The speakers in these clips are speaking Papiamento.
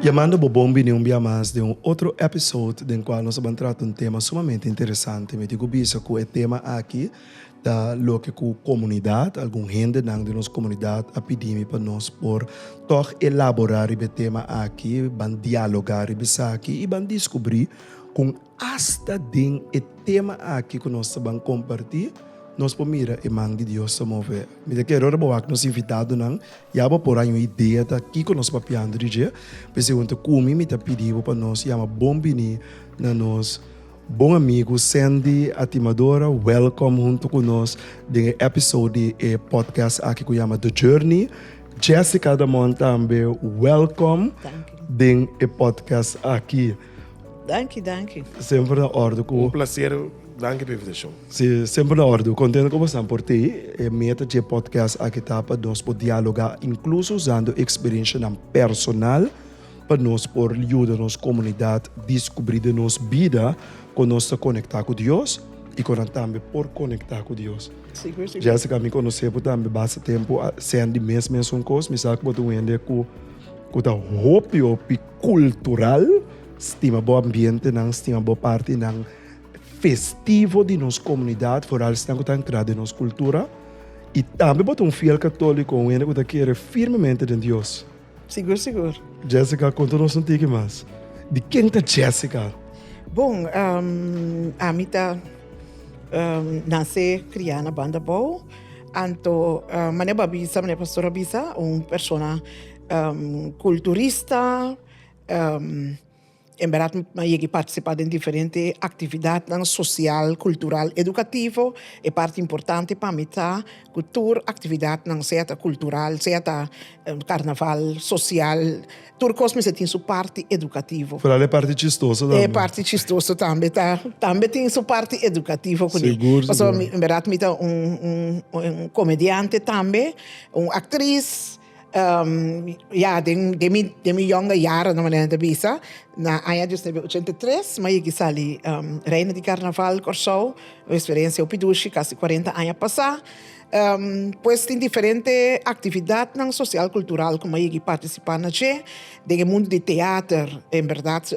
Yamando bo bon bini un bia mas den un otro episode den cual nos a ban trata un tema sumamente interesante. Mi tin cu bisa cu e tema aki ta loke cu comunidad, algun hendenan den nos comunidad a pidi mi pa nos por tog elabora riba e tema aki, ban dialoga riba esaki y ban descubri con Asta den e tema aki ku nos ta ban kompartí, nos por mira e man di Dios ta move. Mi ta kere ora bo wak nos invitadonan, ya bo por haña un idea ta kiko nos papiando di dje. P'esei huntu ku mi, mi ta pidi bo pa nos yama bon bini na nos bon amigu Sandy Atimadora. Welkom huntu ku nos den e episode di e podcast aki ku yama The Journey. Jessica Damon tambe, welkom den e podcast aki. Danki, danki. Semper na ordu ku. Un placer, danki pa invitashon. Si, semper na ordu. Kontento ku bosan por tei. E meta dje podcast aki ta pa nos por dialogá, inkluso usando eksperenshanan personal, pa nos por yuda nos komunidat diskubrí den nos bida kon nos ta konektá ku Dios i kon nan tambe por konektá ku Dios. Sigur, sigur. Jessica, mi konosé bo tambe basta tempu, Sandy mes mesun kos. Mi sa ku bo ta un hende ku ku ta hopi hopi kultural. Stima bo ambientenan, stima bo partinan festivo di nos komunidat, foral esnan ku ta ankrá den nos kultura. I tambe bo ta un fiel katóliko, un hende ku ta kere firmemente den Dios. Sigur, sigur. Jessica, konta nos un tiki mas. Di ken ta Jessica? Bon, ami ta nase, kriá na Banda Bou. Anto, manera bo a bisa, manera pastor a bisa, un persona kulturista. En berdad mi a yega participa den diferente actividadnan social, cultural, educativo. E parti importante pa mi ta cu tur actividadnan, sea ta cultural, sea ta carnaval, social, tur cos mester tin su parti educativo. Vooral e parti chistoso tambe. E parti chistoso tambe ta, tambe tin su parti educativo cune. Sigur, sigur. Pasobra mi, en berdad mi ta un un comediante tambe, un actriz. Ya, den den mi den mi yonga yarennan manera nan ta bisa, na aña diesnuebe ochenta i tres mi a yega sali Reina di Karnaval Kòrsou, un eksperensia hopi dushi, kasi kuarenta aña pasá. Pues tin diferente aktividatnan sosial kultural ku mi a yega partisipá na dje, den e mundu di teater, en bèrdat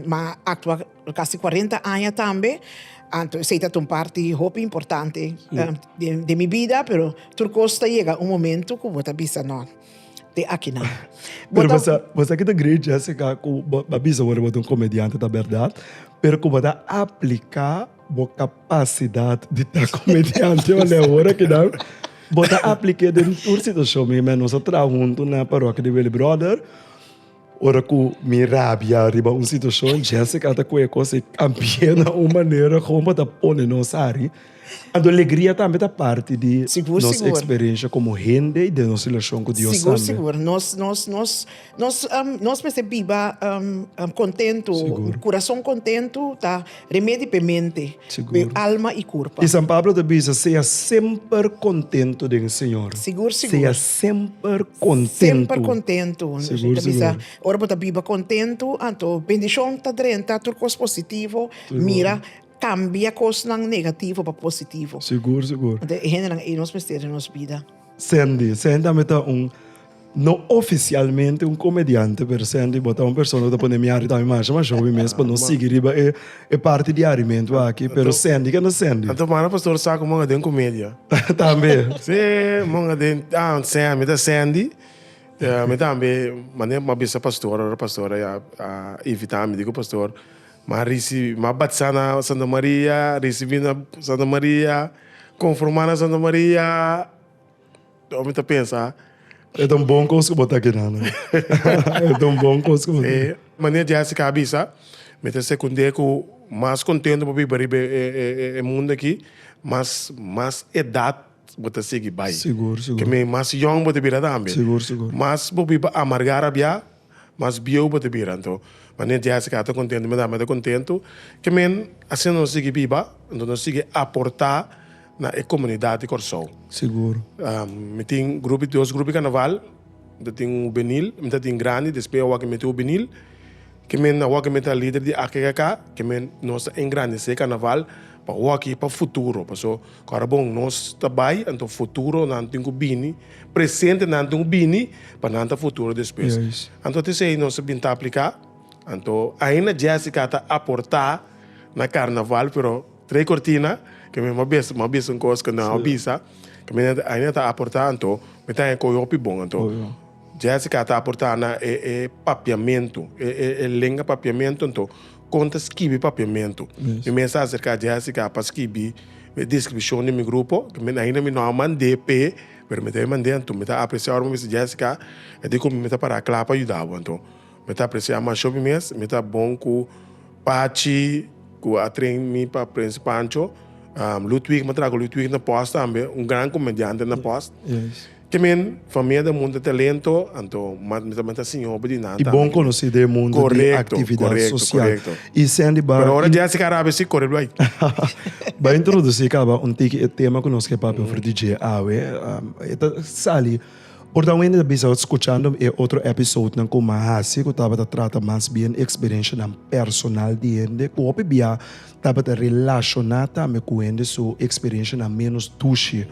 mi a aktua kasi kuarenta aña tambe, anto esei ta un parti hopi importante den mi bida, pero tur kos ta yega un momento ku bo ta bisa no, te akinan. Pero bo sa, bo sa ki ta great Jessica, ku bo a bisa ora bo ta un komediante ta bèrdat, pero ku bo ta apliká bo kapasidat di ta komediante manera ora kinan, bo ta aplik'é den tur situashon. Mi nos a traha huntu na parokia di Willy Brother. Ora ku mi rabia riba un situashon, Jessica ta kohe kos i kambi'é na un manera kon bo ta pone nos hari. Anto alegria tambe ta parti di Sigur, nos sigur. eksperensia komo hende i den nos relashon ku Dios Sigur, tambe. sigur. Nos, nos, nos, nos, nos mester biba kontentu. Sigur. Kurason kontentu ta remedi p'e mente, Sigur. p'e alma i kurpa. I San Pablo ta bisa, Sea semper kontentu den Señor. Sigur, sigur. Sea semper kontentu. Semper kontentu. Sigur, Ta bisa, sigur. ora bo ta biba kontentu, anto bendishon ta drenta, tur kos positivo. Mira, kambia kosnan negativo pa positivo. Sigur, sigur. Anto e hendenan ei nos mester den nos bida. Sandy, Sandy tambe ta un, no oficialmente un comediante, pero Sandy bo ta un persona ku ta pone mi hari tambe masha masha hopi mes pa no sigui riba e e parti di harimentu aki, pero Sandy ke no Sandy. Anto manda pastor sa ku monga den comedia. Tambe. Si, monga den, ah, Sandy, mi ta Sandy, mi tambe, manera mi a bisa pastor, ora pastor a a invita mi, di ku pastor, mi a ricibi, mi a batisa na Santa Maria, ricibi na Santa Maria, konformá na Santa Maria. Mi ta pensa. E ta un bon kos ku bo ta keda no. E ta un bon kos ku bo ta. E manera Jessica a bisa, mi ta sekund'é ku mas kontentu bo biba riba e mundu aki, mas mas edat bo ta sigui bai. Sigur, sigur. Ke men mas yòn bo ta bira tambe. Sigur, sigur. Mas bo biba amargá, rabiá, mas bieu bo ta bira. Anto, manera Jessica ta kontentu, mi tambe ta kontentu. Ke men asina nos sigui biba, anto nos sigui aportá na e komunidat di Kòrsou. Sigur. Mi tin grupo, dos grupo di karnaval, mi ta tin un hubenil, mi ta tin grandi, despues awor ke mi tin hubenil, ke men awor ke mi ta lider di AKKK, ke men nos ta engrandesé karnaval. Pa wak pa futuro, paso ku ora bon nos ta bai, anto futuro nan tin ku bini, presente nan tin ku bini pa nan ta futuro despues. Anto t'esei nos a bin ta apliká. Anto ainda Jessica ta aportá na karnaval, pero trei kortina, ke mi a bisa, mi a bisa un kos ku nan a bisa, ke mi ainda ta aportá, anto mi ta haña koe hopi bon. Anto Jessica ta aportá na e e papiamentu, e e e lenga papiamentu, anto kon ta skibi papiamentu. Mi mes a aserká Jessica pa skibi e deskripshon di mi grupo, ke mi ainda mi no a mand'é p'e, pero mi ta mand'é, anto mi ta apresiá ora mi bisa Jessica, e di ku mi ta pará kla pa yuda bo, anto. Mi ta aprecia masho mi mes, mi ta bon cu Pachi cu a train mi pa Prins Pancho, Ludwig, mi a traha cu Ludwig na post tambe, un gran comediante na post. Ke men, famia den mundo talento, anto mi ta siña hopi di nan tambe. I bon conoci den e mundo di actividad social. I Sandy ba. Pero ora Jessica rabia si core blai. Ba introduci caba un tiki e tema cu nos ke papia over di dje awe. E ta sali. Por ta un hende ta bisa skuchando e otro episodenan ku mi a hasi ku tabata trata mas bien eksperenshanan personal di hende ku hopi bia tabata relashoná tambe ku hende su eksperenshanan ménos dushi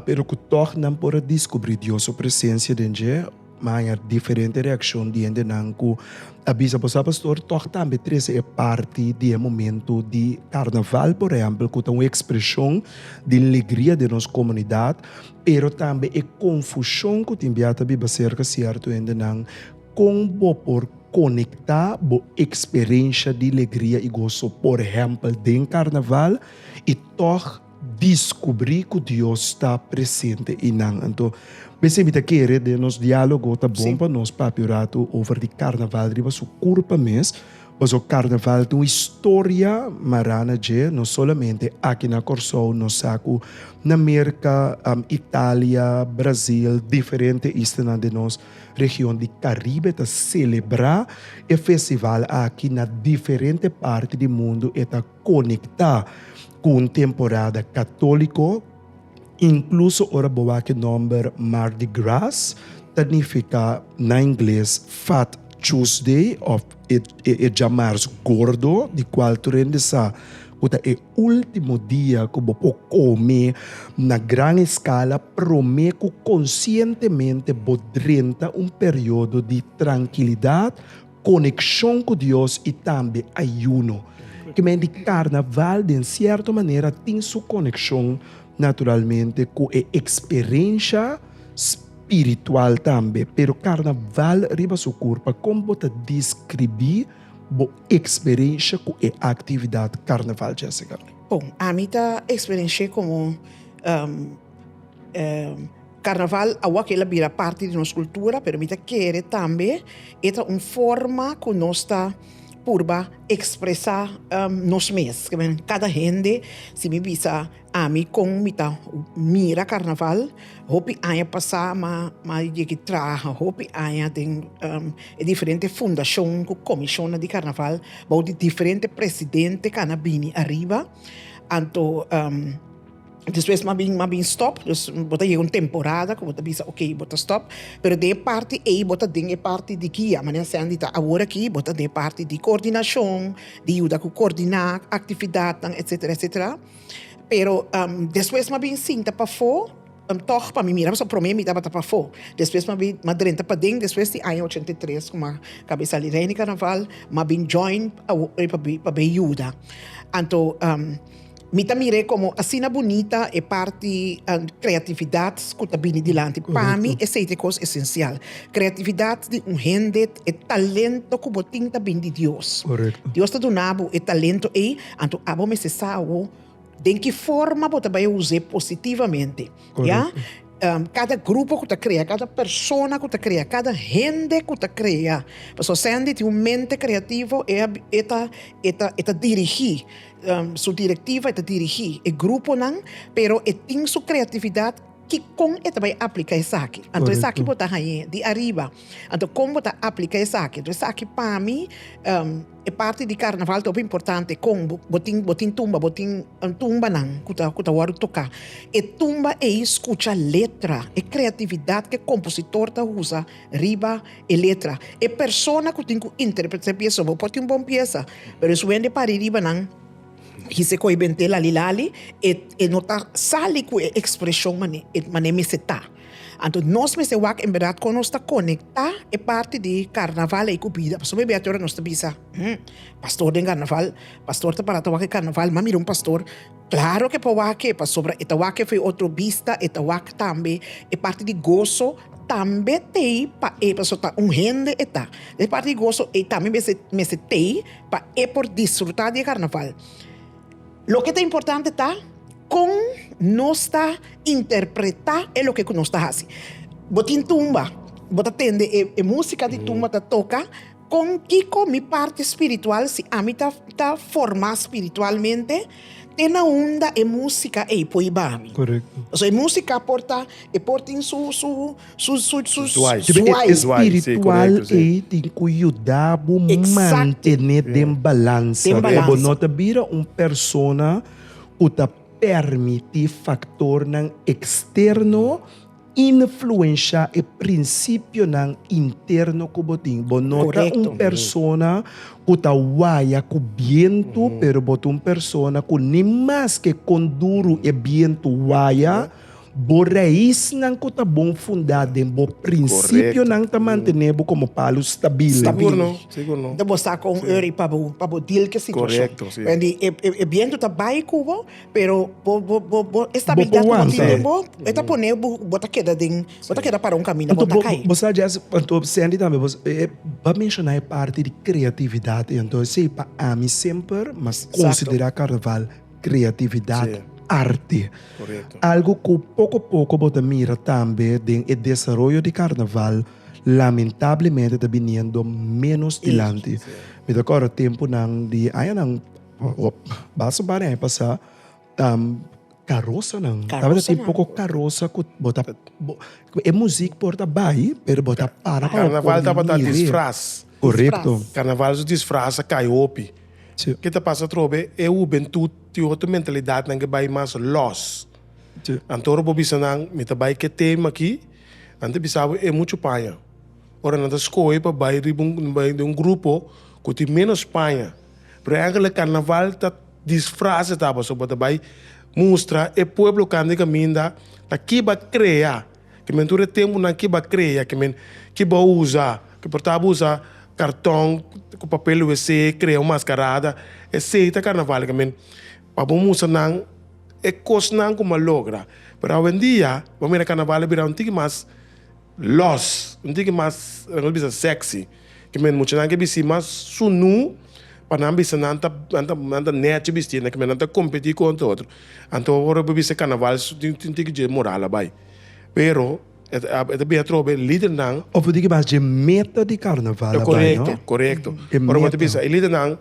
pero ku tòg nan por a diskubrí Dios su presensia den dje. Mi a haña diferente reakshon di hendenan ku a bisa bo sa pastor tòg tambe trese e parti di e momento di karnaval por ehèmpel ku ta un ekspreshon di legria den nos komunidat. Pero tambe e konfushon ku tin bia ta biba serka sierto hendenan, kon bo por konektá bo eksperensha di legria i goso, por ehèmpel den karnaval, i tòg diskubrí ku Dios ta presente einan. Anto, p'esei mi ta kere den nos diálogo ta bon pa nos papia un ratu over di karnaval riba su kurpa mes, Pasobra karnaval ta un historia mará na dje, no solamente aki na Kòrsou, nos sa ku na Merka, Italia, Brazil, diferente islanan den nos region di Karibe ta selebrá e festival aki na diferente parti di mundu, e ta konektá ku un temporada katóliko. Inkluso ora bo wak e nòmber Mardi Gras ta nifiká na ingles Fat Tuesday òf e e djamars gordo, di kual tur hende sa ku ta e último dia ku bo por kome na gran eskala promé ku konsientemente bo drenta un periodo di trankilidat, Konekshon ku Dios i tambe ayuno. Ke men di karnaval den sierto manera tin su konekshon naturalmente ku e eksperensha spiritual tambe. Pero karnaval riba su kurpa, kon bo ta deskribí bo eksperensha ku e aktividat karnaval, Jessica? Bon, ami ta eksperensh'é komo Carnaval awo a bira parti di nos cultura, pero mi ta kere tambe e ta un forma cu nos ta purba expresa nos mes. Cada hende, si mi bisa ami con mi ta mira Carnaval, hopi aña pasa m'a yega traha hopi aña den e diferente fundacion cu comisionnan di Carnaval bou di diferente presidente cu a na bini ariba. Anto. Despues m'a bin m'a bin stop, dus bo ta yega un temporada ku bo ta bisa ok bo ta stop, pero den e parti ei bo ta den e parti di guia, manera Sandy ta awor aki bo ta den e parti di koordinashon, di yuda ku koordiná aktividatnan etsetera etsetera. Pero despues m'a bin sinta pafó tòg pa mi mira pasobra promé mi tabata pafó, despues m'a bin m'a drenta paden despues di aña 83 ku m'a kaba di sali Reina di Karnaval m'a bin join awor pa bin yuda. Anto. Mi ta mir'é komo asina bunita e parti kreatividat ku ta bini dilanti. Pa mi esei ta e kos esensial. Kreatividat di un hende, e talento ku bo tin ta bini di Dios. Dios ta duna bo e talento ei, anto abo mester sa awo den ki forma bo ta bai us'é positivamente. Ya? Kada grupo ku ta krea, kada persona ku ta krea, kada hende ku ta krea. Pasobra Sandy tin un mente kreativo, e ta e ta e ta dirigí. Su directiva e ta dirigi e gruponan, pero e tin su creatividad ki con e ta bay aplica esaki. Anto esaki bo ta hañ'é di ariba. Anto con bo ta aplica esaki. Anto esaki pa mi e parti di carnaval ta hopi importante con bo tin bo tin tumba bo tin tumbanan cu ta cu ta wordo toca. E tumba ey scucha letra, e creatividad cu e compositor ta usa riba e letra. E persona cu tin cu interpreta e pieza, bo por tin un bon pieza, pero esun hende pari riba nan, Hise koe bente lali lali, e e no ta sali ku e ekspreshon mane e mane mester ta. Anto nos mester wak en bèrdat kon nos ta konektá e parti di karnaval ei ku bida. Pasobra mi bia ora nos ta bisa, Hm, pastor den karnaval, pastor ta para ta wak e karnaval, m'a mira un pastor, klaro ke por wak e, pasobra e ta wak e for e otro bista, e ta wak tambe e parti di goso tambe t'ei pa e, pasobra ta un hende e ta. E parti di goso ei tambe mester mester t'ei pa e por disfrutá di e karnaval. Loke ta importante ta kon nos ta interpretá e loke ku nos ta hasi. Bo tin tumba, bo ta tende e e músika di tumba ta toka, kon kiko mi parti spiritual si ami ta ta formá spiritualmente te na unda e músika ei por hiba mi. Korekto. Pasobra e músika por ta e por tin su su Su, su, su, Zwaai. zwaai. E Zwaai, sí, spiritual correcto, sí. ei tin ku yuda bo Exacto. mantené den balansa. Den Bo balansa. no ta bira un persona ku ta permití faktornan eksterno influenshá e prinsipionan interno ku bo tin. Bo no ta un Correcto. persona ku ta waya ku bientu, pero bo ta un persona ku ni maske kon duru e bientu waya, Bo raisnan ku ta bon fundá den bo prinsipionan ta mantené bo komo palu stabil. Stabil. Sigur no, sigur no. Ta bo sa kon uri pa bo pa bo deal ku e situashon. Korekto, si. Wendy, e e bientu ta bai ku bo, pero bo bo bo bo e stabilidat ku bo tin den bo, e ta pone bo bo ta keda den, bo ta keda para un kaminda, bo ta kai. Bo sa Jess, anto Sandy tambe, bo a menshoná e parti di kreatividat ei, anto esei pa ami semper mas konsiderá karnaval Creatividad, arte. Algo cu poco poco bo ta mira tambe den e desaroyo di carnaval lamentablemente ta biniendo menos dilanti. Mi ta acorda temponan di añanan, basta un par di aña pasa, carosanan. Tabata tin poco carosa cu bo ta, e muziek por ta bay, pero bo ta para pa bo por mira. Carnaval tabata disfraz. Correcto. Carnaval su disfraz a cay hopi. Sí. Ke ta pasa atrobe, e hubentut tin otro mentalidat, nan ke bai mas lòs. Sí. Anto ora bo bisa nan, mi ta bai ke tema aki, nan ta bisa bo e muchu paña. Ora nan ta skohe pa bai riba un bai den un grupo ku tin ménos paña. Pero èigenlik karnaval ta disfrase ta pasobra bo ta bai mustra e pueblo kanda e kaminda ta kiba krea. Ke men tur e tempunan ke bo a krea, ke men ke bo a usa, ke por ta bo usa karton ku papel wc krea un maskarada, esei ta karnaval. Ke men pa bo mustra nan e kosnan ku bo a logra. Pero awendia bo mira karnaval a bira un tiki mas lòs, un tiki mas nan ta bisa sèksi. Ke men muchanan ke bisti mas sunú pa nan bisa nan ta nan ta nèchi bisti, ke men nan ta kompetí kontra otro. Anto ora bo bisa karnaval tin tiki dje moral a bai. Pero e ta bin atrobe lidernan. Of bo di ki bas dje meta di karnaval a bai, no? Korekto, korekto. Ora bo ta bisa e lidernan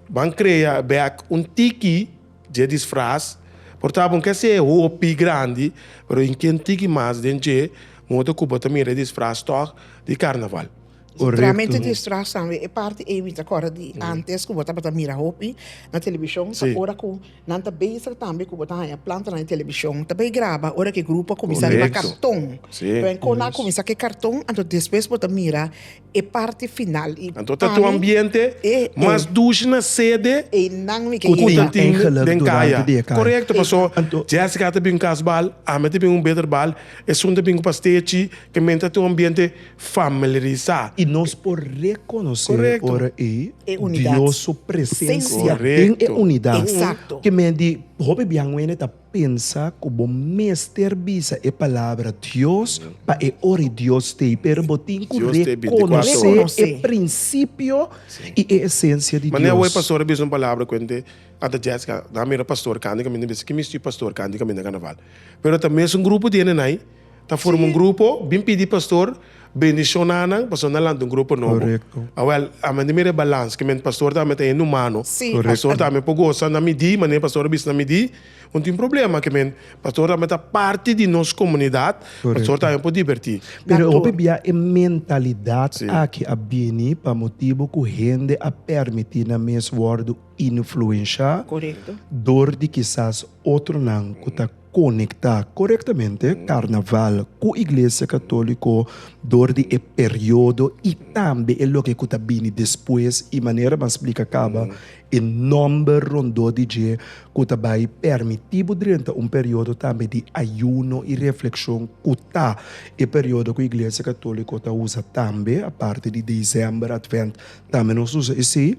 ban krea bek un tiki dje disfras. Por ta bo no ke hasi hopi grandi, pero in ken tiki mas den dje modo ku bo ta mira e disfras tòg di karnaval. Solamente disfras tambe e parti ei mi ta kòrda di antes ku bo tabata mira hopi na televishon ta ora ku Nan ta bezig tambe ku bo ta haña plantanan di televishon ta bay graba ora ku e grupo a kuminsá riba karton. Pero kon nan a kuminsá ku e karton anto despues bo ta mira e parti final. I Anto ta tur ambiente mas dushi na sede Einan mi ke ku yega. ta tin den kaya. Korekto paso Jessica ta bin ku kasbal, ami ta bin ku un beterbal, esun ta bin ku pastechi, ke men ta tin un ambiente familiarisá. I nos por rekonosé Korekto. ora ei E unidat. Dios su presensia Korekto. den e unidat. Eksakto. Ke men di hopi bian wende ta pensa ku bo mester bisa e palabra Dios pa e ora ei Dios t'ei, pero bo tin ku Dios t'ei 24 rekonosé ora. e prinsipio i e esensia di Manera awor Dios. pastor a bisa un palabra kuente anta Jessica, nan a mira pastor kanda kaminda bisa ki misti pastor kanda kaminda karnaval. Pero ta mesun grupo di hende nai Ta forma un grupo, bin pidi pastor bendiciona nan, pasobra nan lanta un grupo nobo. Correcto. Awel, amen di mira e balans, ke men pastor tambe ta hende humano. Sí. Correcto. Pastor tambe por gosa na midi, manera pastor a bisa na midi, no tin problema, ke men pastor tambe ta parti di nos comunidad, Correcto. pastor tambe por diverti. Pero Natuur. hopi bia e mentalidad Sí. aki a bini pa motibo ku hende a permiti nan mes wordo influensha Correcto. dor di kisas otronan ku ta Konektá korektamente Karnaval ku Iglesia Katóliko dor di e periodo i tambe e loke ku ta bini despues i manera ban splika kaba. e nòmber rondó di dje ku ta bai permití bo drenta un periodo tambe di ayuno i reflekshon ku ta e periodo ku Iglesia Katóliko ta usa tambe, aparte di desèmber, Atvènt, tambe nos usa esei.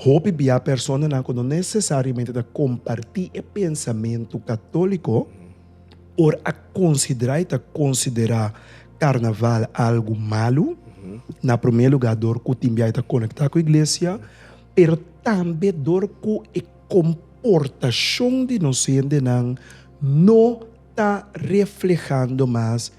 Hopi bia personanan ku no nesesariamente ta kompartí e pensamentu katóliko por a konsiderá i ta konsiderá karnaval algu malu, na promé lugá dor ku tin bia e ta konektá ku iglesia, pero tambe dor ku e komportashon di nos hendenan no ta reflehando mas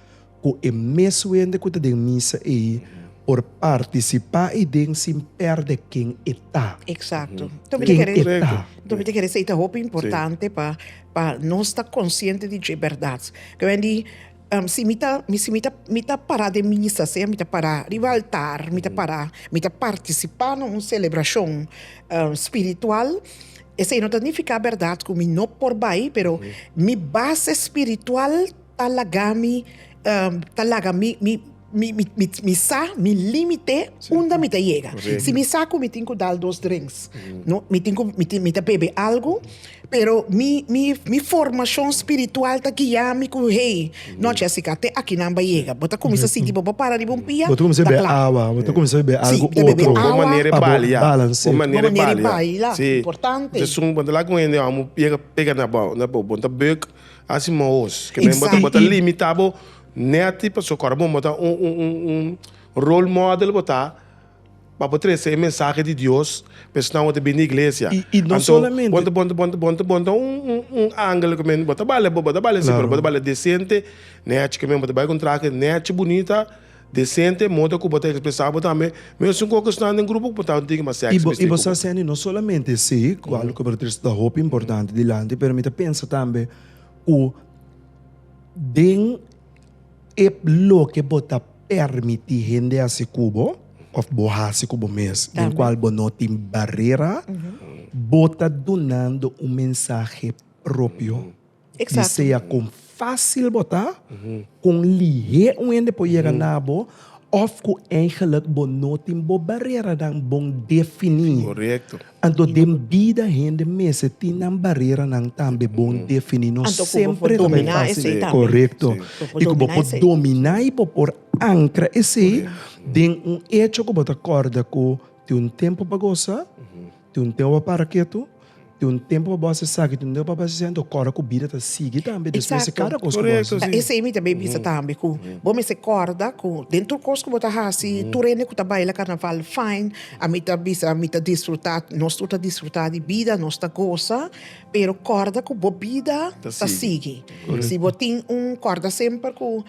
ku e mes wende ku ta den misa ei por partisipá eiden sin pèrdè ken e ta. Eksakto. Ken e ta. Enton mi ta kere esei ta hopi importante pa pa nos ta konsiente di dje bèrdat. Ke wen di si mi ta si mi ta mi ta pará den misa sea mi ta pará riba altar mi ta pará mi ta partisipá na un selebrashon spiritual esei no ta nifiká bèrdat ku mi no por bai pero mi base spiritual Ta laga mi, ta laga mi, mi, mi, mi, mi, mi sa mi limite unda mi ta yega. Si mi sa ku mi tin ku dal dos drinks, no, mi tin ku, mi tin, mi ta bebe algu, pero mi, mi, mi formashon spiritual ta guia mi ku hey, no Jessica, te akinan bo a yega. Bo ta kuminsá sinti bo por para riba un pia, Bo ta kuminsá ta bebe kla. awa, bo ta kuminsá bebe Sí, algu bo ta bebe otro Bo awa. manera e pa bo balia, bo balans'é. Bo manera e manera e balia. baila, Sí. importante. Esun, bo ta laga un hende amo yega pega na bo, na bo, bo ta bek. Hasi mohos. Ke men bo ta Exacto. bo ta limita bo neti pasobra kòrda bon bo ta un un un un role model bo ta pa bo trese e mensahe di Dios pa esnan ku ta bini iglesia. I i no Anto solamente. bo ta bo ta bo ta bo ta bo ta un un un angel ke men bo ta bale bo ta bale si pero Claro. bo ta bale desente nèchi ke men bo ta bai ku un trahe nèchi bunita desente moda ku bo ta ekspresá bo tambe mesun kos ku esnan den grupo ku bo ta tin mas I sèks bo i bisti bo ku sa bo. Sandy no solamente esei ku algu ku bo ta trese ta hopi importante dilanti pero mi ta pensa tambe ku den e loke bo ta permití hende hasi ku bo òf bo hasi ku bo mes den Tambe. kual bo no tin barera bo ta dunando un mensahe propio. Di Exacto. sea kon fácil bo ta, kon lihé un hende por yega na bo, òf ku eigenlijk bo no tin bo bareranan bon definí. Korekto. Anto den bida hende mester tin nan bareranan tambe bon definí. No Anto ku bo por semper ta bai dominá fácil. esei tambe. Korekto. Bo por I ku bo dominá por esei. dominá i bo por ankra esei den un echo ku bo ta kòrda ku tin un tempu pa gosa, Tin un tempu pa para ketu, tin un tempu pa bo hasi esaki, tin un tempu pa bo hasi esei, anto kòrda ku bida ta sigui tambe despues di kada kos ku bo hasi. Ta esei mi ta bay bisa tambe, ku bo mester kòrda ku den tur kos ku bo ta hasi, tur hende ku ta baila karnaval fine, ami ta bisa mi ta disfrutá, nos tur ta disfrutá di bida, nos ta gosa, pero kòrda ku bo bida ta sigui. Si bo tin un kòrda semper ku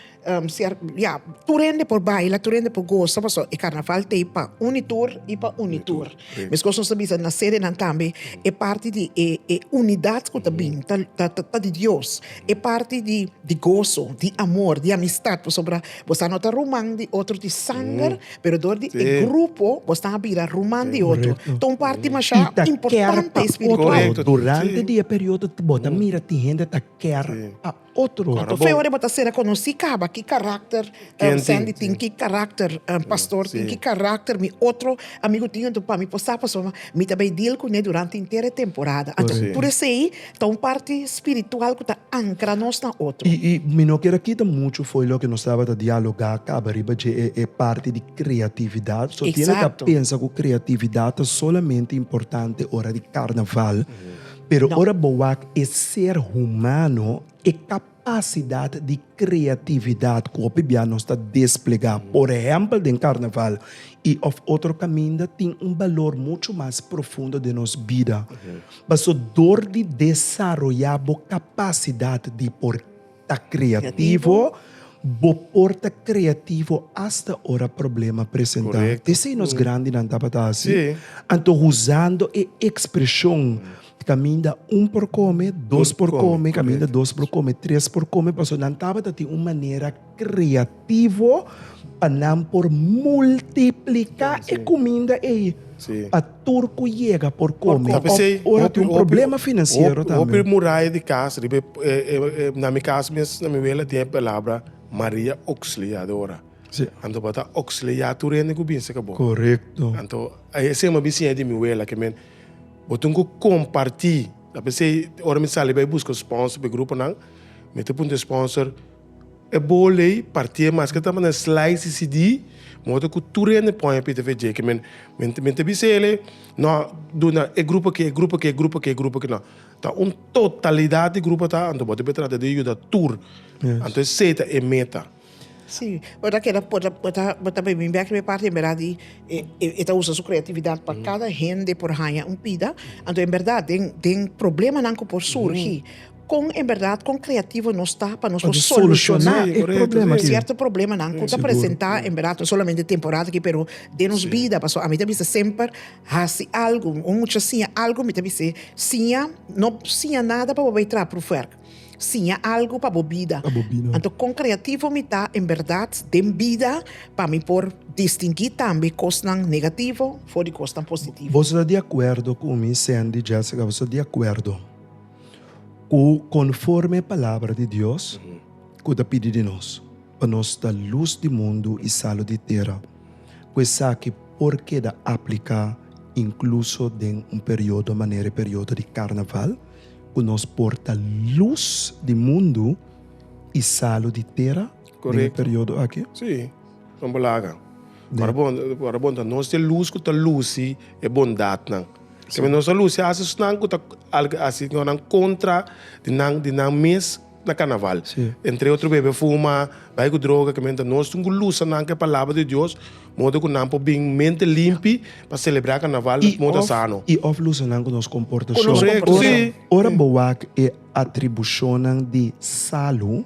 Ya, tur hende por baila, tur hende por gosa, pasobra e karnaval t'ei pa uni tur i pa uni tur. Meskos nos ta bisa na sedenan tambe, e parti di e e unidat ku ta bin ta ta ta di Dios. E parti di di goso, di amor, di amistat, pasobra bo sa no ta ruman di otro di sanger, pero dor di e grupo bo stan a bira ruman di otro. Ta un parti masha I ta ker importante pa espiritual. otro. Durante di e periodo bo ta mira tin hende ta ker pa Otro. Anto fe ora bo ta sera konosí kaba ki karakter Sandy tin, ki karakter pastor tin, ki karakter mi otro amigu tin, anto pa mi por sa pasobra mi ta bai deal kuné durante henter e temporada. Anto tur esei ta un parti spiritual ku ta ankra nos na otro. I mi no kier a kita muchu fo'i loke nos tabata dialogá kaba riba dje e parti di kreatividat. So tiene ta pensa ku kreatividat ta solamente importante ora di karnaval. Pero ora bo wak e ser humano, e kapasidat di kreatividat ku hopi bia nos ta desplegá, por ehèmpel den karnaval i òf otro kaminda, tin un balor muchu mas profundo den nos bida. Paso dor di desaroyá bo kapasidat di por ta kreativo, bo por ta kreativo asta ora problema presentá. Esei nos grandinan tabata hasi. Anto usando e ekspreshon kaminda un por kome, dos por kome, kaminda dos por kome, tres por kome, pasobra nan tabata tin un manera kreativo pa nan por multipliká e kuminda ei pa tur ku yega por kome. Òf ora tin un problema finansiero tambe. Hopi muraya di kas riba e na mi kas mes na mi wela tin e palabra Maria Auxiliadora. Anto bo ta auxiliá tur hende ku bin serka bo. Korekto. Anto esei mi a bin siña di mi wela ke men. Bo tin ku kompartí. Ta p'esei ora mi sali bai buska sponsor pa e gruponan, mi ta puntra e sponsor, E bol ei partié maske ta manda slice di CD, modo ku tur hende pon e pita fe dje. Men mi ta bisa el, no, duna e grupo aki, e grupo aki, e grupo aki, e grupo aki, no. Ta un totalidat di grupo ta, anto bo ta trata di yuda tur. Anto esei ta e meta. Sí, bo ta keda, bo ta, bo ta, bo ta bin bek riba e parti en berdad di e e ta usa su creatividad pa cada hende por haña un pida. Anto en berdad den den problemanan ku por surgi, kon en berdad kon creativo nos ta pa nos por solushoná e problema aki. Cierto problemanan ku ta presentá en berdad no solamente temporada aki pero den nos bida. Pasobra ami ta bisa semper hasi algu, un mucha siña algu mi ta bis'é siña, no siña nada pa bo bai traha proefwerk. Siña algu pa bo bida. Pa bo bida. Anto kon kreativo mi ta en bèrdat den bida pa mi por distinguí tambe kosnan negativo for di kosnan positivo. Boso ta di akuerdo ku mi, Sandy, Jessica, boso ta di akuerdo ku konforme e palabra di Dios ku ta pidi di nos pa nos ta lus di mundu i salu di tera, ku esaki por keda apliká inkluso den un periodo manera e periodo di karnaval? Ku nos por ta lus di mundu i salu di tera den e periodo aki? Sí, no bo laga. Ora bon, ora bon ta nos e lus ku ta lusi e bondatnan. Keme nos ta lusi hasi esnan ku ta hasi nan kontra di nan di nan mes na karnaval. Entre otro bebe fuma, bai ku droga, keme ta nos tin ku lusa nan ku e palabra di Dios Modo ku nan por bin mente limpi pa selebrá karnaval na modo sano. I òf lusa nan ku nos komportashon. Ku nos komportashon. Ora bo wak e atribushonnan di salu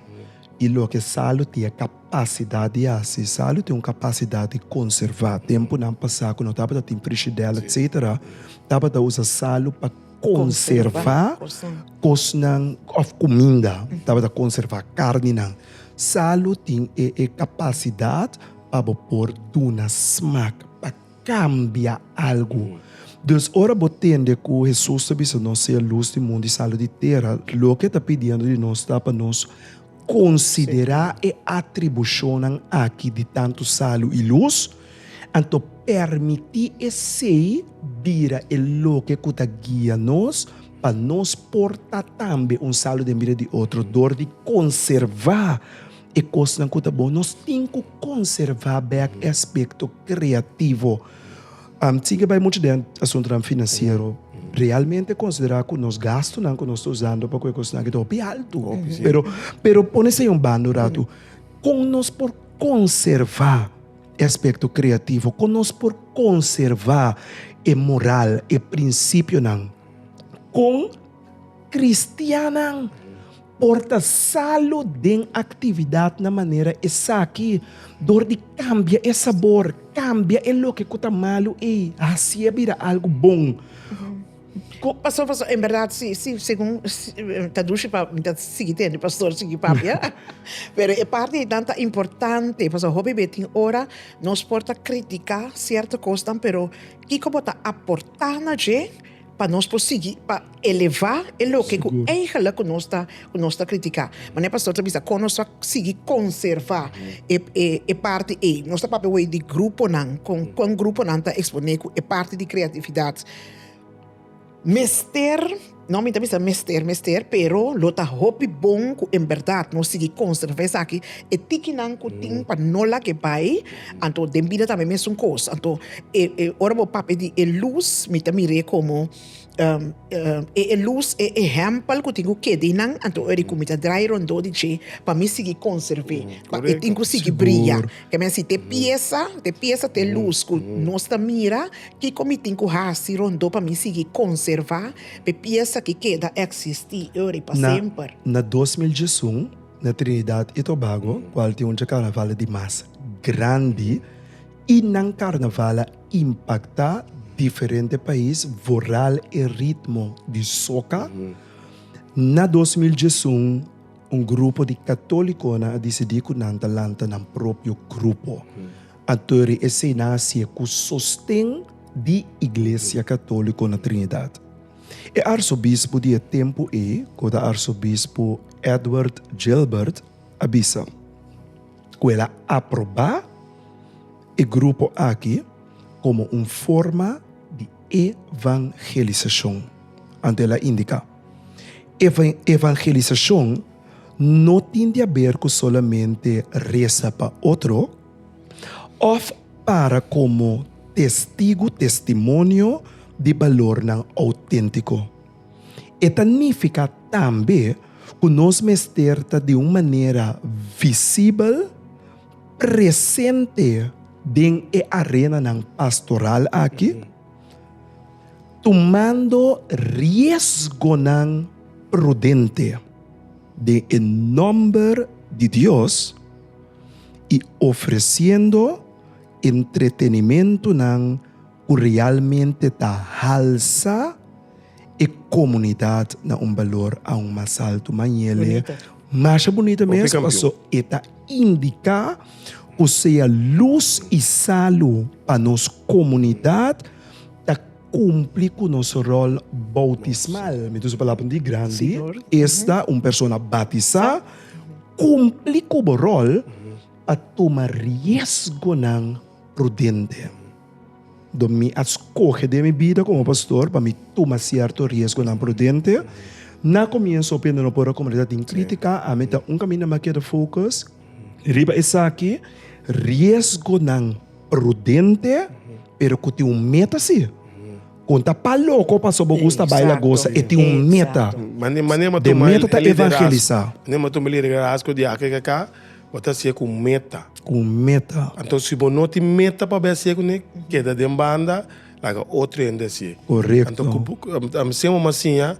i loke salu tin e kapasidat di hasi, salu tin un kapasidat di konservá. Tempunan pasá ku no tabata tin frishidèl etsetera, tabata usa salu pa konservá kosnan òf kuminda, tabata konservá karninan. Salu tin e kapasidat pa bo por duna smak, pa kambia algu. Dus ora bo tende ku Hesus ta bisa nos sea lus di mundu i salu di tera, loke e ta pidiendo di nos ta pa nos konsiderá e atribushonnan aki di tantu salu i lus, anto permití esei bira e loke ku ta guia nos pa nos por ta tambe un salu den bida di otro dor di konservá E kosnan ku ta bon nos tin ku konservá bèk e aspekto kreativo. Sin ke bai muchu den asuntunan finansiero, realmente konsiderá ku nos gastunan ku nos ta usando pa ku e kosnan aki ta hopi altu. Pero, pero pone esei un banda un ratu. Kon nos por konservá e aspekto kreativo? Kon nos por konservá e moral, e prinsipionan? Kon kristiannan Por ta salu den aktividatnan manera esaki dor di kambia e sabor, kambia e loke ku ta malu ei, hasié bira algu bon. Pastor, pastor, en berdad si, si, segun ta dushi pa mi ta sigui tende pastor sigui papia, pero e parti einan ta importante, pasobra hopi be tin ora nos por ta critica cierto cosnan, pero kico bo ta aporta na dje pa nos por sigui pa elevá e loke ku eigenlijk ku nos ta ku nos ta kritiká. Manera pastor ta bisa kon nos ta sigui konservá e e e parti ei. Nos ta papia awor di gruponan, kon kon gruponan ta eksponé ku e parti di kreatividat mester, no mi ta bisa mester mester, pero lo ta hopi bon ku en bèrdat nos sigui konservá esaki, e tikinan ku tin pa no laga e bai, anto den bida tambe mesun kos. Anto e e ora bo papia di e lus mi ta mir'é komo E e lus, e ehèmpel ku tin ku keda einan, anto ora ku mi ta drai rondó di dje pa mi sigui konserv'é, pa e tin ku sigui bria. Ke men si te piesa, te piesa te lus ku nos ta mira, kiko mi tin ku hasi rondó pa mi sigui konservá pa e piesa ki keda eksistí ora i pa semper. Na 2011, na Trinidad i Tobago, kual tin un dje karnaval di mas grandi, i nan karnaval a Impaktá diferente pais vooral e ritmo di soca. Na 2011 un grupo di catoliconan a dicidi cu nan ta lanta nan propio grupo. Anto ri esey nan a hacié cu sosten di Iglesia Catolico na Trinidad. E arsobispo di e tempo ey, cu ta arsobispo Edward Gilbert, a bisa cu el a aproba. E grupo aki komo un forma di evangelisashon. Anto el a indiká, Evangelisashon no tin di aber ku solamente resa pa otro òf para komo testigu, testimonio, di balornan outéntiko. E ta nifiká tambe ku nos mester ta di un manera visibel presente den e arenanan pastoral aki, tumando riesgonan prudente den e nòmber di Dios i ofresiendo entretenimentunan ku realmente ta halsa e komunidat na un balor aun mas altu. Mañele masha bunita mes paso e ta indiká ku sea lus i salu pa nos komunidat ta kumpli ku nos ròl boutismal. Mi ta usa palabra di grandi, esta un persona batisá kumpli ku bo ròl pa tuma riesgonan prudente. Do mi a skohe den mi bida komo pastor pa mi tuma sierto riesgonan prudente. Na komienso hopi hende no por a komprendé, ta tin krítika. Ami ta un kaminda mi a keda focus riba esaki, riesgonan prudente pero ku tin un meta si. Kon ta pa loko pasobra bo gusta baila gosa, e tin un meta. De meta ta evangelisá. Manera mi a tuma e liderazgo di AKKK, Bo ta hasié ku meta. Ku meta. Anto si bo no tin meta pa bai hasié kuné, keda den banda, laga otro hende hasié. Korekto. Anto ku ami siña bo siña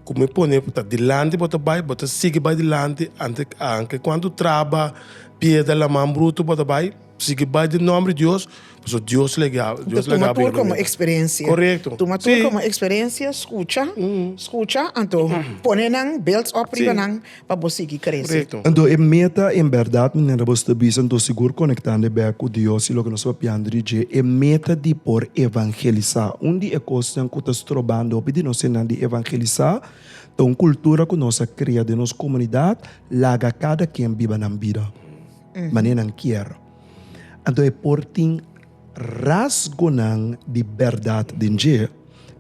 ku mi pone ta dilanti bo ta bai, bo ta sigui bai dilanti ante anke kuantu traba, piedra, laman brutu bo ta bai, sigui bai den nòmber di Dios, pasobra Dios lo guia, Dios lo Tuma guia tur bo. komo eksperensia. Korekto. Tuma tur komo eksperensia, skucha, skucha, anto pone nan, build up riba nan. pa bo sigui krese. Korekto. Anto e meta en bèrdat manera bo sta bisa anto sigur konektando e bèk ku Dios i loke nos ta papiando di dje, e meta di por evangelisá. Un di e kosnan ku ta strobando hopi di nos hendenan di evangelisá ta un kultura ku nos a kria den nos komunidat, laga kada ken biba nan bida manera nan kier. Anto e por tin rasgonan di bèrdat den dje,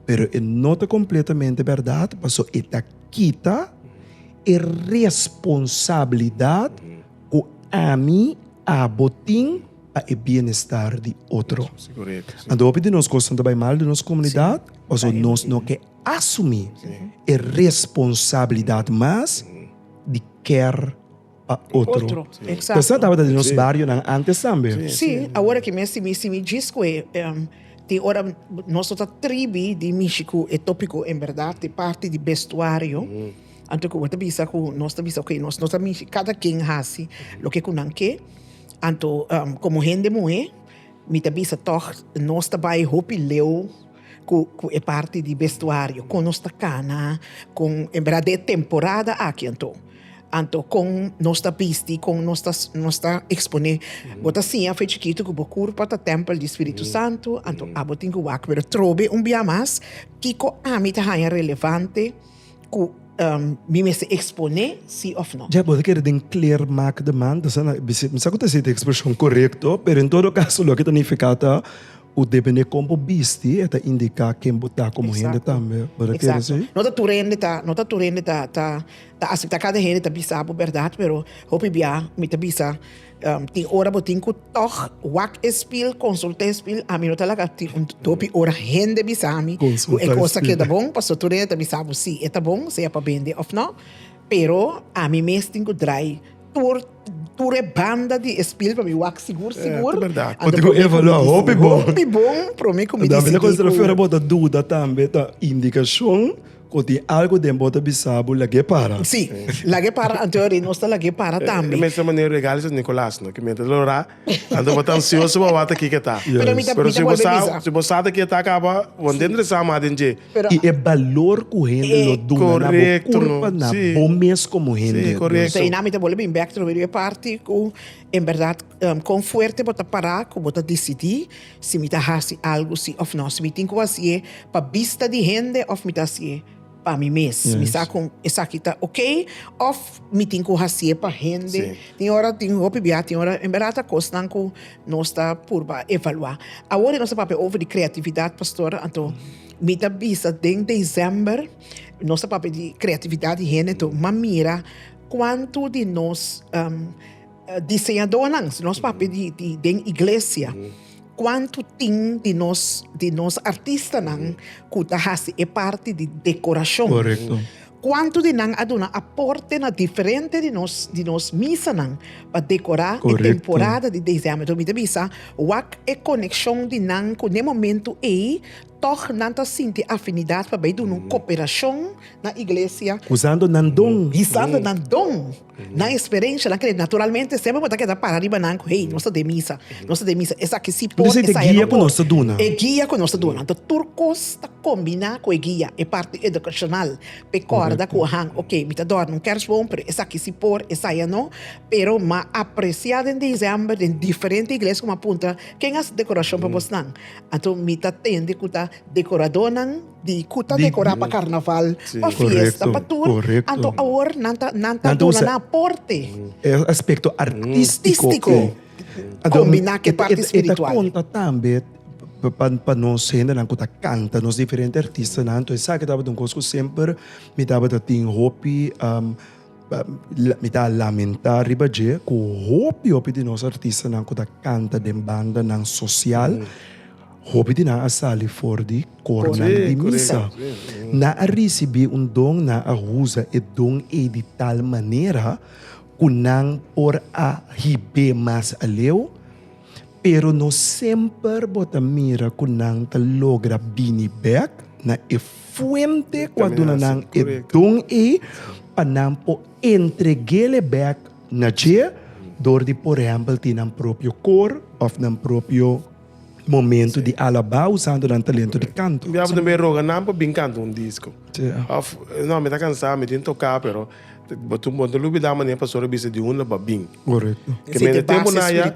pero e no ta kompletamente bèrdat pasobra e ta kita e responsabilidat ku ami, abo tin pa e bienestar di otro. Anto hopi di nos kosnan ta bai mal den nos komunidat pasobra nos no ke asumí e responsabilidat mas di kèr pa otro. Esei tabata den nos barionan antes tambe. Sí, awor aki mes si mi si mi djis ku e tin ora nos no ta tribi di mishi ku e topiko en bèrdat di parti di bestuario anto ku bo ta bisa ku nos ta bisa oke nos no ta mishi kada ken hasi loke ku nan ke anto komo hende muhé mi ta bisa tòg nos ta bai hopi leu ku ku e parti di bestuario kon nos ta kana kon en bèrdat den e temporada aki anto. Anto kon nos ta bisti, kon nos ta nos ta eksponé. Bo ta siña fe chikitu ku bo kurpa ta tèmpel di Spiritu Santu, anto abo tin ku wak. Pero trobe un bia mas, kiko ami ta haña relevante ku mi mester eksponé, si òf no? Ja, bo ta kere den kleer maak de man, ta sa na, mi sa ku ta esei ta e ekspreshon korekto, pero en todo kaso loke ta nifiká ta ku depende kon bo bisti e ta indiká ken bo ta komo hende tambe. Bo ta kere Eksakto. esei? No ta tur hende ta, no ta tur hende ta ta Ta aseptá kada hende ta bisa bo bèrdat, pero hopi bia mi ta bisa tin ora bo tin ku tòg wak e spil, konsultá e spil. Ami no ta laga tin un hopi ora hende bisa mi ku e kos ta keda bon, pasobra tur hende ta bisa bo si e ta bon, sea pa bende òf nò. Pero ami mes tin ku drai tur tur e banda di e spil pa mi wak sigur sigur. Bo tin ku evaluá hopi bon. Hopi bon promé ku mi disidí ku. Bo ta duda tambe ta indikashon. Ku tin algu den bo ta bisa bo lag'é para. Sí, lag'é para anto ori nos ta lag'é para tambe. E mester manera regalo San Nicolas no, ki mientras lo ra, anto bo ta ansioso pa wak ta kiko ta. Pero mi ta Pero mi ta si bo bolbe sa, bisa. si bo sa ta ke ta kaba, bo no ta interesá mas den dje. Pero I e balor ku hende lo duna na bo Korekto, no. kurpa, na Sí. bo mes komo hende. Sí, korekto. So einan mi ta bolbe bin bèk trobe riba e parti ku en bèrdat kon fuerte bo ta pará ku bo ta disidí Si mi ta hasi algu si òf nò. Si mi tin ku hasié pa bista di hende òf mi ta hasié pa mi mes. Mi sa ku esaki ta ok òf mi tin ku hasié pa hende. Tin ora tin hopi bia, tin ora en bèrdat ta kosnan ku nos ta purba evaluá. Awor nos ta papia over di kreatividat pastor, anto mi ta bisa den desèmber nos ta papia di kreatividat di hende, anto m'a mira kuantu di nos Diseñadónan, si nos papia di di den iglesia, kuantu tin di nos di nos artistanan ku ta hasi e parti di dekorashon? Korekto. Kuantu di nan a duna aporte na diferente di nos di nos misanan pa dekorá e Korekto. temporada di desèmber? Enton mi ta bisa, wak e konekshon di nan ku n'e momentu ei Tòg nan ta sinti afinidat pa bai duna un koperashon na iglesia. Usando nan don. Hisando nan don, nan eksperensha, nan kere. Naturalmente semper bo ta keda para riba nan ku, hey, nos ta den misa, nos ta den misa, esaki si por, Esei ta e esaya guia no ku por. nos ta duna. E guia ku nos ta duna. Anto tur kos ta kombiná ku e guia, e parti edukashonal, p'e kòrda ku, ahan, oke, mi ta dòrna un kèrsboom, pero esaki si por, esaya no. Pero m'a apresiá den desèmber den diferente iglesia ku m'a puntra, ken a hasi dekorashon pa bosnan? Anto mi ta tende ku ta dekoradónan di ku ta dekorá pa karnaval, pa fiesta, pa tur. Anto awor nan ta nan ta duna nan aporte. E aspekto artístiko. Artístiko. Kombiná ku e parti spiritual. E ta konta tambe pa nos hendenan ku ta kanta, nos diferente artistanan. Anto esaki tabata un kos ku semper mi tabata tin hopi. Mi ta lamenta riba dje ku hopi hopi di nos artistanan ku ta kanta den bandanan sosial, hopi di nan a sali for di kornan di misa. Nan a risibí un don, nan a usa e don ei di tal manera ku nan por a hib'é mas aleu, pero no semper bo ta mira ku nan ta logra bini bèk na e Fuente ku a duna nan e don ei pa nan por entreg'el e bèk na dje dor di por ehèmpel tin nan propio kor òf nan propio momento di alabá usando nan talento di kanto. Mi tabata tambe roga nan pa bin kanta un disko. Òf, no, mi ta kansá, mi tin toká, pero bo ta lubidá manera pastor a bisa di unda bo a bin. Korekto. Ke men e tempu nan aya, e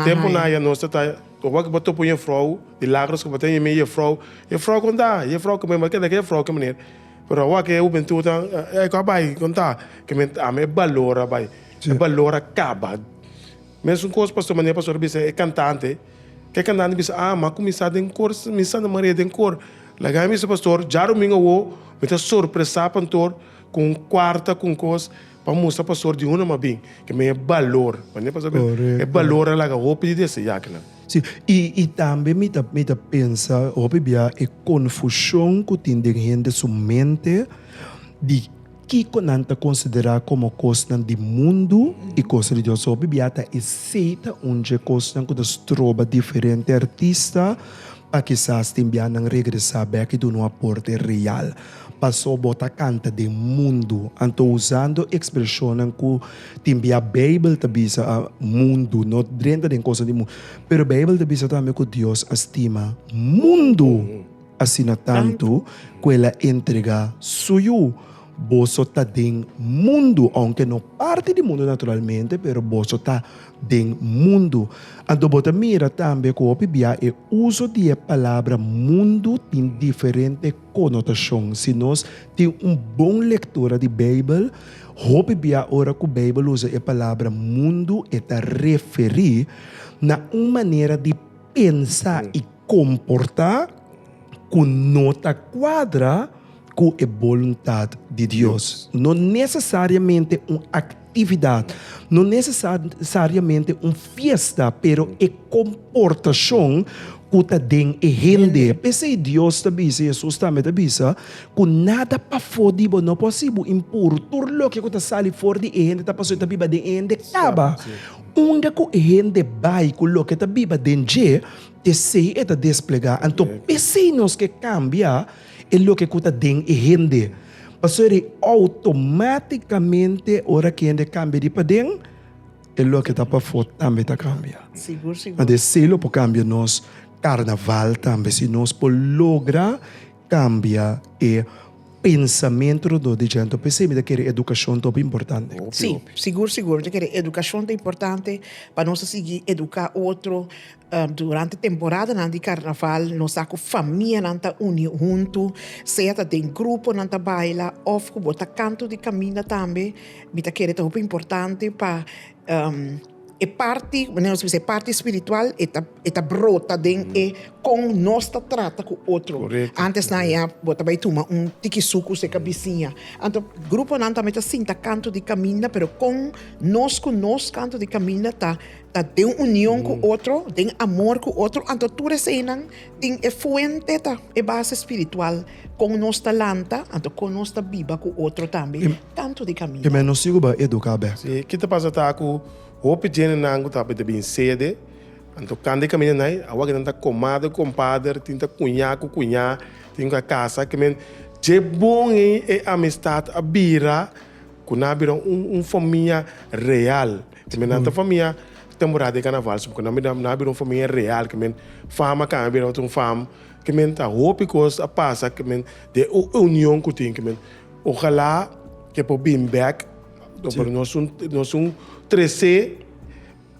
tempu nan aya nos ta ta. Ora ku bo topa un jefrou, milagros ku bo ta yama e jefrou, jefrou kon ta? Jefrou ku mi keda ke jefrou ke manera. Pero awor ke hubentud ta, ey ku a bai kon ta? Ke men ami e balor a bai, e balor a kaba. Mesun kos pastor manera pastor a bisa e kantante, ke kantante bisa ah mi a kuminsá den kor mi Santa Maria den kor. Laga mi bisa pastor djarumingu awor mi ta sorpresá pantor ku un kuarta ku un kos. Pa mustra pastor di unda m'a bin, ke men e balor, manera pastor a bisa, e balor a laga hopi di deseá kinan. Si, i i tambe mi ta mi ta pensa hopi bia e konfushon ku tin den hende su mente di kiko nan ta konsiderá komo kosnan di mundu i kosnan di Dios. Hopi bia ta esei ta un dje kosnan ku ta stroba diferente artista pa kisas tin bia nan regresá bèk i duna un aporte real. Paso bo ta kanta den mundu. Anto usando ekspreshonnan ku tin bia Beibel ta bisa mundu, no drenta den kosnan di mundu. Pero Beibel ta bisa tambe ku Dios a stima mundu asina tantu ku el a entregá su Yu. Boso ta den mundu, ounke no parti di mundu naturalmente, pero boso ta den mundu. Anto bo ta mira tambe ku hopi bia e uso di e palabra mundu tin diferente Konotashon, Si nos tin un bon lektura di Beibel, hopi bia ora ku Beibel usa e palabra mundu e ta referí na un manera di pensa i komportá ku no ta kuadra ku e boluntat di Dios. No nesesariamente un aktividat, no nesesariamente un fiesta, pero e komportashon ku ta den e hende. P'esei Dios ta bisa, Hesus tambe ta bisa, ku nada pafó di bo no por hasi bo impuru. Tur loke ku ta sali for di e hende ta pasobra e ta biba den e hende kaba. Unda ku e hende bai ku loke ta biba den dje, esei e ta desplegá. Anto p'esei nos ke kambia e loke ku ta den e hende. Pasobra outomátikamente ora ku e hende kambia di paden, E loke ta pafó tambe ta kambia. Sigur, sigur. Anto esei lo por kambia nos karnaval tambe, si nos por logra kambia e. pensamentu rondó di dje. Anto p'esei mi ta kere edukashon ta hopi importante. Sí, sigur sigur. Mi ta kere edukashon ta importante pa nos a sigui eduká otro. Durante temporadanan di karnaval nos sa ku famianan ta uni huntu, sea ta den gruponan ta baila òf ku bo ta kantu di kaminda tambe. Mi ta kere ta hopi importante pa e parti, manera nos bisa, e parti spiritual e ta e ta brota den e kon nos ta trata ku otro. Antes nan ya bo ta bai tuma un tiki suku serka bisiña. Anto gruponan tambe ta sinta kantu di kaminda, pero kon nos ku nos kantu di kaminda ta ta den union ku otro, den amor ku otro, anto tur eseinan tin e fuente ta e base spiritual kon nos ta lanta, anto kon nos ta biba ku otro tambe tantu di kaminda. Ke men nos sigu ba eduká bèk. Si, ki ta pasa ta ku hopi djendenan ku ta bin sede, anto kanda e kaminda nai, awa kinan ta komader ku kompader, tin ta kuñá ku kuñá, tin ku a kasa, ke men dje bon ei e amistat a bira ku nan a bira un famia real. Ke men nan ta famia temporada di karnaval, so nan a bira un famia real, ke men fama kambia bira otro fam, ke men ta hopi kos a pasa, ke men den e union ku tin, ke men ojalá ke por bin bek, pero nos un nos un trese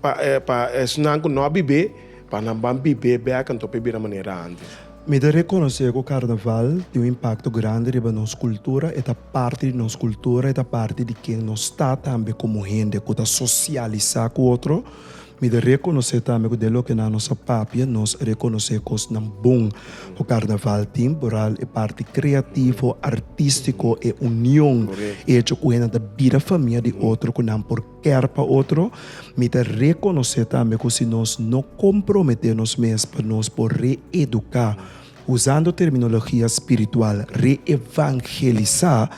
pa pa esnan ku no a bib'é pa nan ban bib'é bek anto pa e bira manera antes. Mi ta rekonosé ku karnaval tin un impakto grandi riba nos kultura, e ta parti di nos kultura, e ta parti di ken nos ta tambe komo hende ku ta sosialisá ku otro. Mi ta rekonosé tambe ku den loke nan nos a papia nos rekonosé kosnan bon ku karnaval tin, boral e parti kreativo, artístiko, e union, e hecho ku hende ta bira famia di otro, ku nan por kèr pa otro. Mi ta rekonosé tambe ku si nos no komprometé nos mes pa nos por reeduká, usando terminologia spiritual, reevangelisá,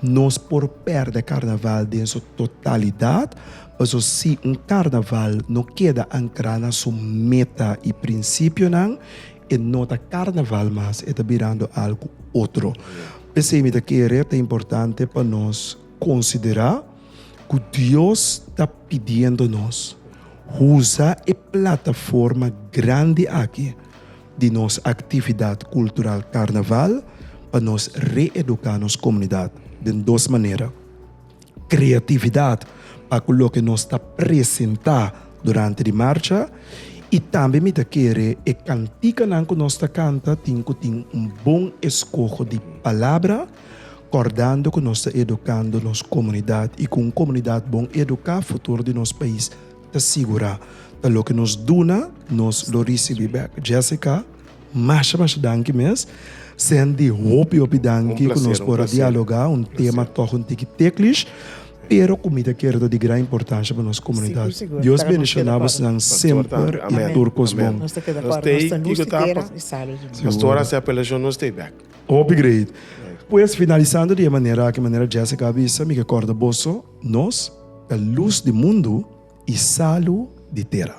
nos por pèrdè karnaval den su totalidat, pasobra si un karnaval no keda ankrá na su meta i prinsipionan, e no ta karnaval mas, e ta birando algu otro. P'esei mi ta kere ta importante pa nos konsiderá ku Dios ta pidiendo nos usa e plataforma grandi aki di nos aktividat kultural Karnaval pa nos reeduká nos komunidat den dos manera, kreatividat pa ku loke nos ta presentá durante di marcha i tambe mi ta kere e kantikanan ku nos ta kanta tin ku tin un bon eskoho di palabra kòrdando ku nos ta edukando nos komunidat i ku un komunidat bon eduká futuro di nos pais Ta sigurá ta loke nos duna, nos lo risibí bèk. Jessica, masha masha danki mes. Sandy, hopi hopi danki ku nos por a dialogá un tema tòg un tiki teklish, pero ku mi ta kere ta di gran importansha pa nos komunidat. Dios bendishoná bosnan semper i tur kos bon. Pastor hasi apelashon nos ta e bèk. Hopi great. Pues finalisando di e manera aki, manera Jessica a bisa, mi ke kòrda boso, nos ta lus di mundu i salu di tera.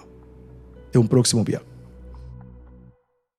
Te un próksimo bia.